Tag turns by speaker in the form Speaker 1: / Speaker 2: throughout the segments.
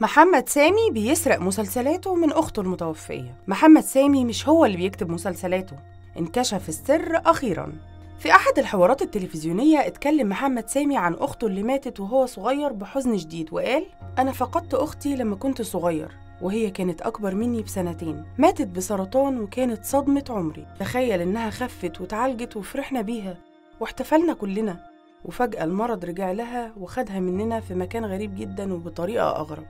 Speaker 1: محمد سامي بيسرق مسلسلاته من أخته المتوفية. محمد سامي مش هو اللي بيكتب مسلسلاته، انكشف السر أخيراً. في أحد الحوارات التلفزيونية اتكلم محمد سامي عن أخته اللي ماتت وهو صغير بحزن شديد، وقال: أنا فقدت أختي لما كنت صغير وهي كانت أكبر مني بسنتين، ماتت بسرطان وكانت صدمة عمري. تخيل إنها خفت وتعالجت وفرحنا بيها واحتفلنا كلنا، وفجأة المرض رجع لها وخدها مننا في مكان غريب جدا وبطريقة أغرب.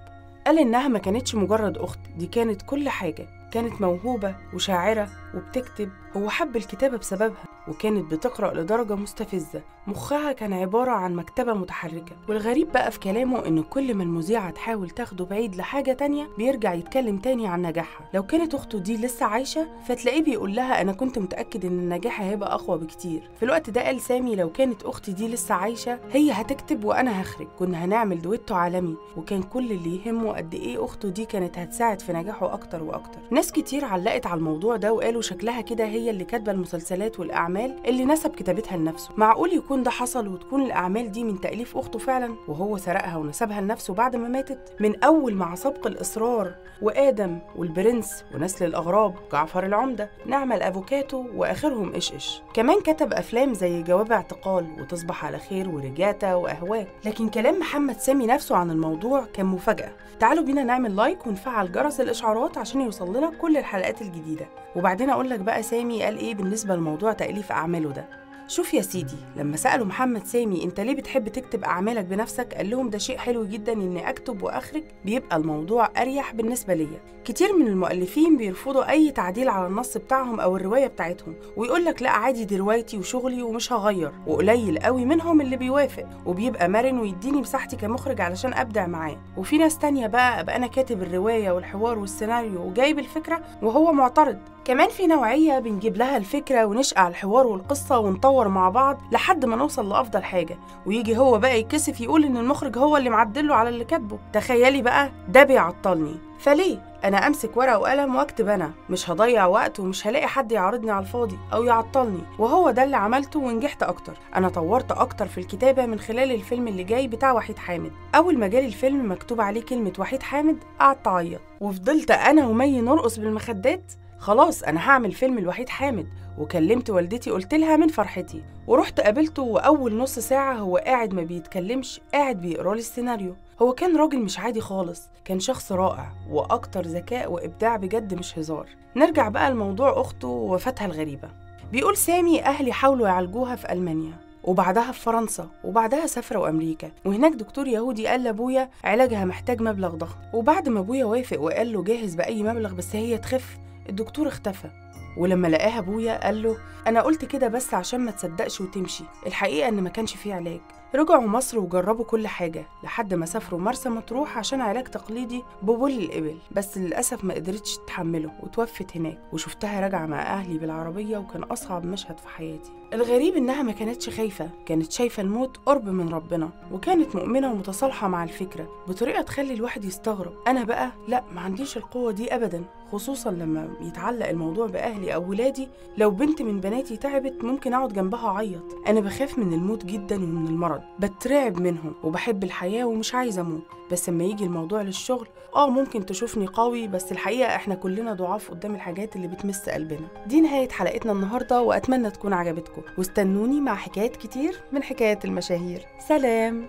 Speaker 1: قال إنها ما كانتش مجرد أخت، دي كانت كل حاجة، كانت موهوبة وشاعرة وبتكتب، هو حب الكتابة بسببها، وكانت بتقرأ لدرجة مستفزة، مخها كان عبارة عن مكتبة متحركة. والغريب بقى في كلامه إن كل ما المذيعة تحاول تاخده بعيد لحاجة تانية بيرجع يتكلم تاني عن نجاحها. لو كانت أخته دي لسه عايشة فتلاقيه بيقول لها أنا كنت متأكد إن النجاح هيبقى أقوى بكتير. في الوقت ده قال سامي: لو كانت أختي دي لسه عايشة هي هتكتب وأنا هخرج، كنا هنعمل دويتو عالمي. وكان كل اللي يهمه قد إيه أخته دي كانت هتساعد في نجاحه أكتر وأكتر. ناس كتير علقت على الموضوع ده وقالوا شكلها كده هي اللي كاتبة المسلسلات والأعمال اللي نسب كتابتها لنفسه. معقول يكون ده حصل وتكون الأعمال دي من تأليف أخته فعلا وهو سرقها ونسبها لنفسه بعد ما ماتت؟ من أول مع سبق الإصرار وآدم والبرنس ونسل الأغراب، جعفر العمدة، نعمة الأفوكاتو، وآخرهم إش إش. كمان كتب أفلام زي جواب اعتقال وتصبح على خير ورجاتا وأهواك. لكن كلام محمد سامي نفسه عن الموضوع كان مفاجأة. تعالوا بينا نعمل like ونفعل جرس الإشعارات عشان يوصل لنا كل الحلقات الجديدة. وبعدين أقول لك بقى سامي قال إيه بالنسبة لموضوع تأليف أعماله ده. شوف يا سيدي، لما سألوا محمد سامي أنت ليه بتحب تكتب أعمالك بنفسك، قال لهم ده شيء حلو جدا إني أكتب وأخرج، بيبقى الموضوع أريح بالنسبة ليا. كتير من المؤلفين بيرفضوا أي تعديل على النص بتاعهم أو الرواية بتاعتهم، ويقول لك لا عادي دي روايتي وشغلي ومش هغير، وقليل قوي منهم اللي بيوافق وبيبقى مرن ويديني مساحتي كمخرج علشان أبدع معاه. وفي ناس تانية بقى أبقى أنا كاتب الرواية والحوار والسيناريو وجايب الفكرة وهو معترض. كمان في نوعية بنجيب لها الفكرة ونشقى على الحوار والقصة ونطور مع بعض لحد ما نوصل لأفضل حاجة، ويجي هو بقى يتكسف يقول إن المخرج هو اللي معدله على اللي كاتبه. تخيلي بقى ده بيعطلني، فليه؟ أنا أمسك ورقة وقلم وأكتب أنا، مش هضيع وقت ومش هلاقي حد يعارضني على الفاضي أو يعطلني. وهو ده اللي عملته ونجحت أكتر. أنا طورت أكتر في الكتابة من خلال الفيلم اللي جاي بتاع وحيد حامد. أول ما جالي الفيلم مكتوب عليه كلمة وحيد حامد قعدت أعيط، وفضلت أنا ومي نرقص بالمخدات. خلاص أنا هعمل فيلم الوحيد حامد، وكلمت والدتي قلت لها من فرحتي، ورحت قابلته. وأول نص ساعة هو قاعد ما بيتكلمش، قاعد بيقرأ لي السيناريو. هو كان راجل مش عادي خالص، كان شخص رائع وأكتر ذكاء وإبداع بجد مش هزار. نرجع بقى لموضوع أخته ووفاتها الغريبة. بيقول سامي أهلي حاولوا يعالجوها في ألمانيا وبعدها في فرنسا وبعدها سافروا أمريكا، وهناك دكتور يهودي قال لأبويا علاجها محتاج مبلغ ضخم. وبعد ما أبويا وافق وقال له جاهز بأي مبلغ بس هي تخف، الدكتور اختفى. ولما لقاها ابويا قال له انا قلت كده بس عشان ما تصدقش وتمشي، الحقيقه ان ما كانش فيه علاج. رجعوا مصر وجربوا كل حاجه لحد ما سافروا مرسى مطروح عشان علاج تقليدي ببول الابل، بس للاسف ما قدرتش تتحمله وتوفت هناك. وشفتها راجعه مع اهلي بالعربيه وكان اصعب مشهد في حياتي. الغريب انها ما كانتش خايفه، كانت شايفه الموت قرب من ربنا، وكانت مؤمنه ومتصالحه مع الفكره بطريقه تخلي الواحد يستغرب. انا بقى لا، ما عنديش القوه دي ابدا، خصوصا لما يتعلق الموضوع باهلي او ولادي. لو بنت من بناتي تعبت ممكن اقعد جنبها اعيط. انا بخاف من الموت جدا ومن المرض، بترعب منهم، وبحب الحياه ومش عايزه اموت. بس لما يجي الموضوع للشغل ممكن تشوفني قوي، بس الحقيقه احنا كلنا ضعاف قدام الحاجات اللي بتمس قلبنا. دي نهايه حلقتنا النهارده، واتمنى تكون عجبتكم، واستنوني مع حكايات كتير من حكايات المشاهير. سلام.